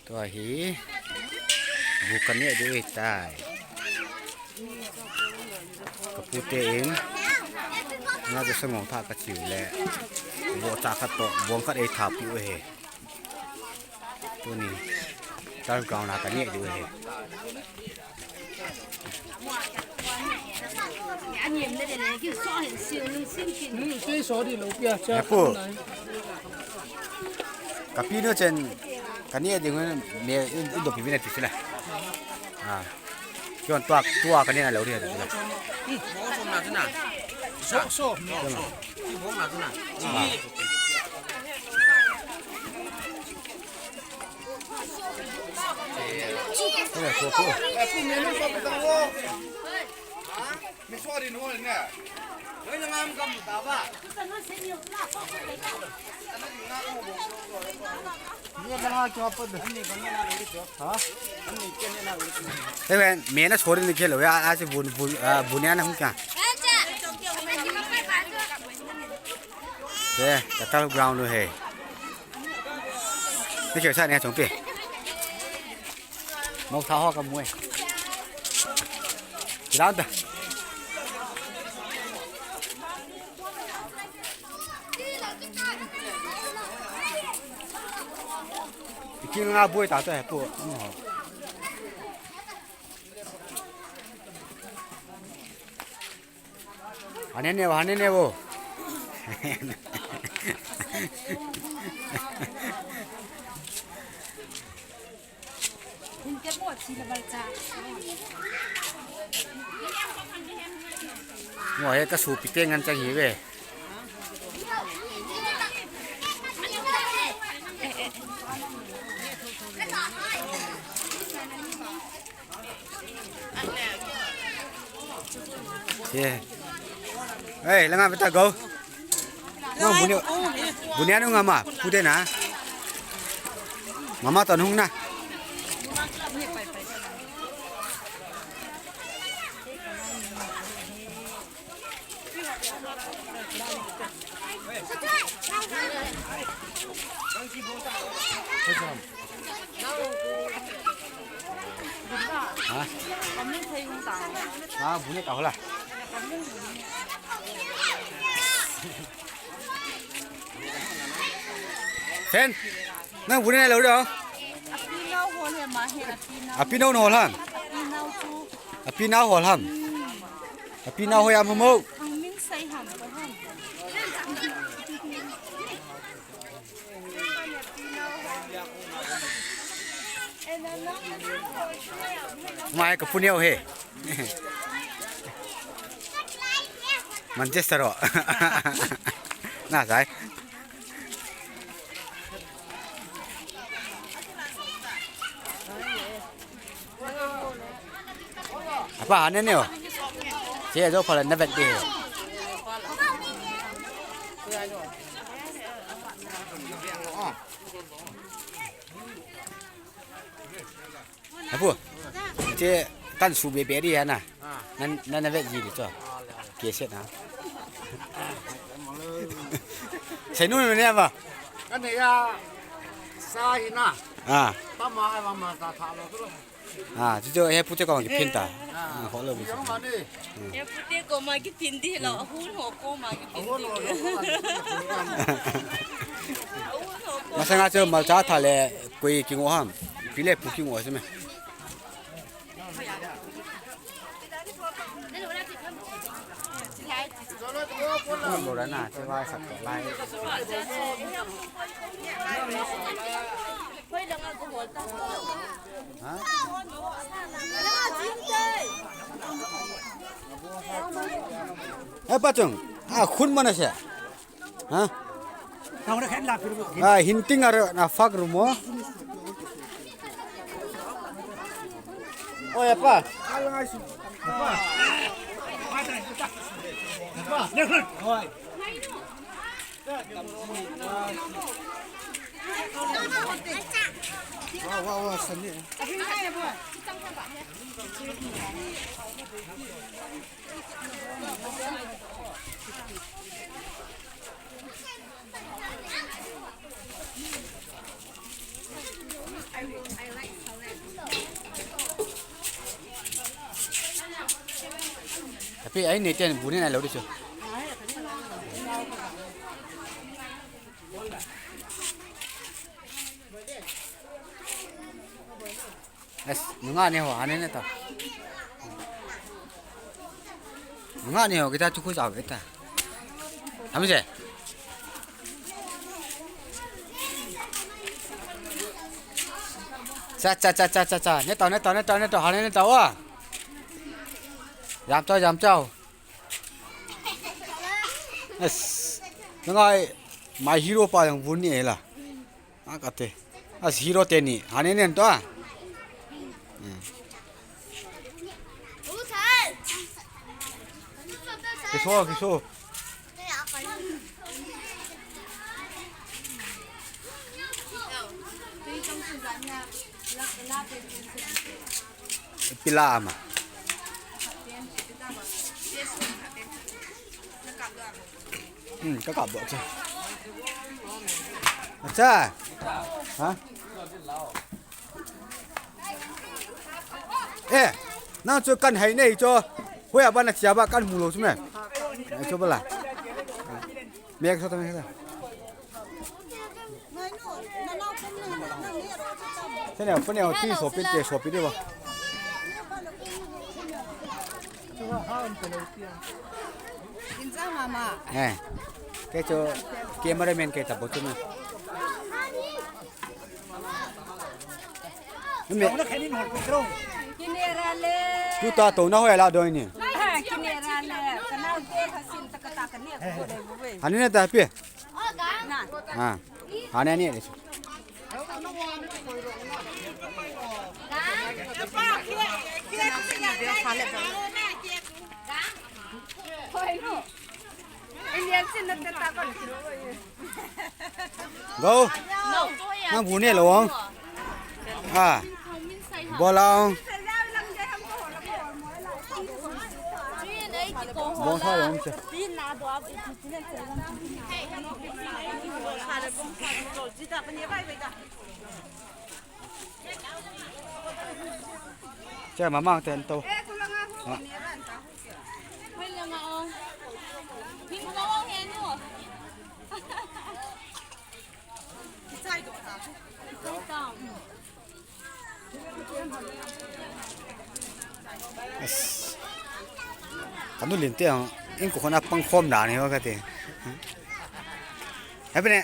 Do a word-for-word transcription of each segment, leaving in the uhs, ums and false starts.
Tua hi bu kaneh diu ahitai. Kapu te in, na ja sangong tha kachiu le, bocha khat toh bong khat eitha piu ahi. Tuni turf ground a kaneh diu ahi. Pu, kapi nu chen kaneh ding me in, in dopi vin ati sila. Ah. Kion tua, tua kaneh na lou ri ati sila. Ewen, mena sori ni khelo ya, asi bun, bun, ah, bunia na hung kya. Te, katal ground lo he. Ni kya sa ne chong pe. Mau tha ho ka mui. Landa. Ikin nga bui ta to he pu. Hane ne, hane ne wo. Mo he ka supi te ngan chang hi ve. Ye. Hey, langa beta go. Nang bunia, bunia nu ngama, pute na. Mama ton hung na. Ha? Ha, bu ne ka hola. Fen, nang bu ne lo do. Api nau hol he ma he, api nau. Api nau hol ham. Api nau chu. Api nau hol ham. Api nau hol ham mo. Ang min sai ham ko ham. Mai ka pu neo he. Manchester ro. Na sai. Apa, ane ne o. Che jo phala na vet de. Apu. Che tan su be be di ya na. Nan, nan na vet ji di cho. Ke se na. Sai nu ne ba. Kan ne ya. Sa hi na. Ah. Ta ma ai ma ma ta tha lo tu lo. Ah, chu chu he pu che kong ki phin ta. Ah, ho lo bi. He pu te koma ki phin di lo, hun ho koma ki phin di. Masanga chu malcha tha le koi ki ngo ham. Pi le pu ki ngo se me. Lo ra na, che vai sak to lai. Ha? Eh, pa chung. Ah, khun mana se. Ha? Ah, hinting ar na fak rumo. Oi, apa? Wa, wa, wa, sani. Tapi ai nei ten bu nei nai lou di chu. As, nunga ne ho, hane ne ta. Nunga ne ho, kita chu khu sa ve ta. Ham je. Cha, cha, cha, cha, cha, cha. Ne ta, ne ta, ne ta, ne ta, hane ne ta wa. Jam chau, jam chau. As, nunga, my hero pa jong bu ni la. A kate. As hero teni. Hane nen to a. Hmm. Kiso, kiso. Pila ama. Hmm, ka kap bo cha. Acha. Ha? Eh, nang chu kan hai nei chu. Hoi a ban a chia ba kan mu lou chu me. Ai chu ba la. Mek sa ta, mek sa. Sene, pune ho ti so pi te so pi de ba. Inza mama. Eh. Kei chu cameraman kei ta bo chu na. Me. Kinera le. Tu ta to na ho la do ni. Ha, kinera le. Kana te khasin ta ka ta ka ne ko de bo we. Ani ne ta pi. Na. Ha. Ani ani de. Go. Nang bu ne lou. Ha. Bo lou. Bong sa lou che. Che mama ten to. Ha. As. Kanu lin te ang, in ko khona pang khom da ni ho ka te. Happy ne,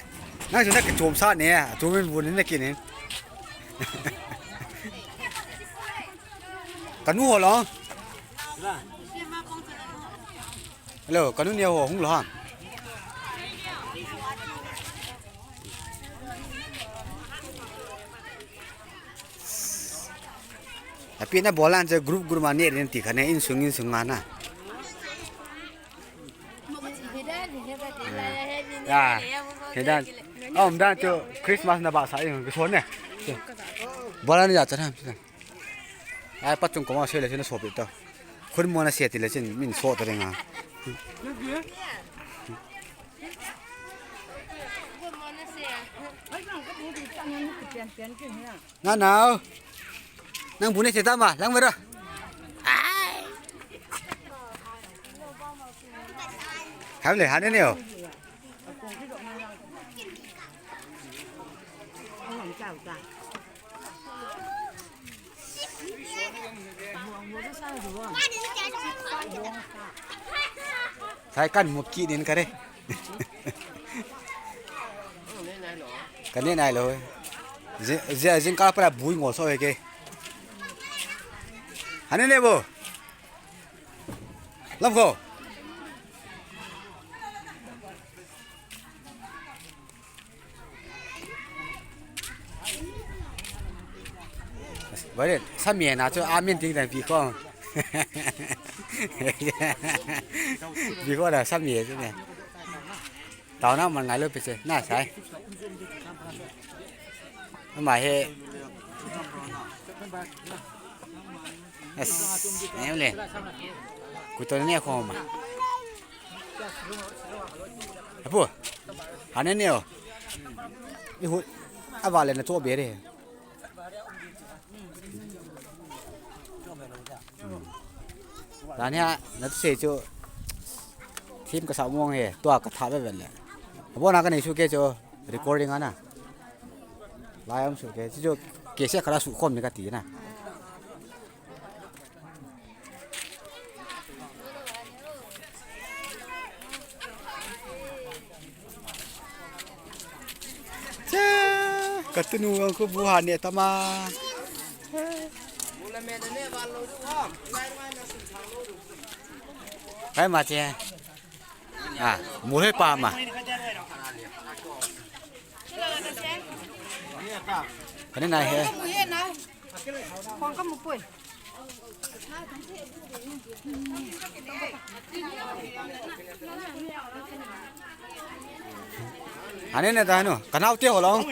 nang chu na ke chom sa ne, chom in bu ne na ki ne. Kanu ho lo. Hello, kanu ne ho hung lo ha. Api na bolan che group group ma ne rin ti khane insung insung nga na. Ya, hedan. Om dan chu Christmas na ba sa in ke so ne. Bolan ya cha na. Ai, pa chung koma se le, se na so pi ta. Khun mo na se ti le, chin min so ta renga. Na nau. Nang bu ne se ta ma, lang mera. Ham le, han ne o. Sai kan mu ki nin kare. Kan ne nai lo. Je, je, jing ka para bui ngo so ke. Hane ne bo. Lam ko. Bai de, sa mi na chu a min ting dan pi ko. Pi ko da sa mi chu ne. Tao na man ngai lo pe che, na sai. Ma he. As, ne le. Ku to ne ko ma. Apu. Hane ne o. Ihu. Ava le na to be re. Tani ha, na tu sei chu. Thim ka sa mong he, tua ka tha ve ve le. Abona ka nei su ke chu recording ana. Lai am su ke chu ke se khara su khom ni ka ti na. Che, ka tunu ang ko bu ha ne tama. Kai ma che. A, mu he pa ma. Kani nai he. Khong ka mu poi. Ane ne ta no, kanau te ho long.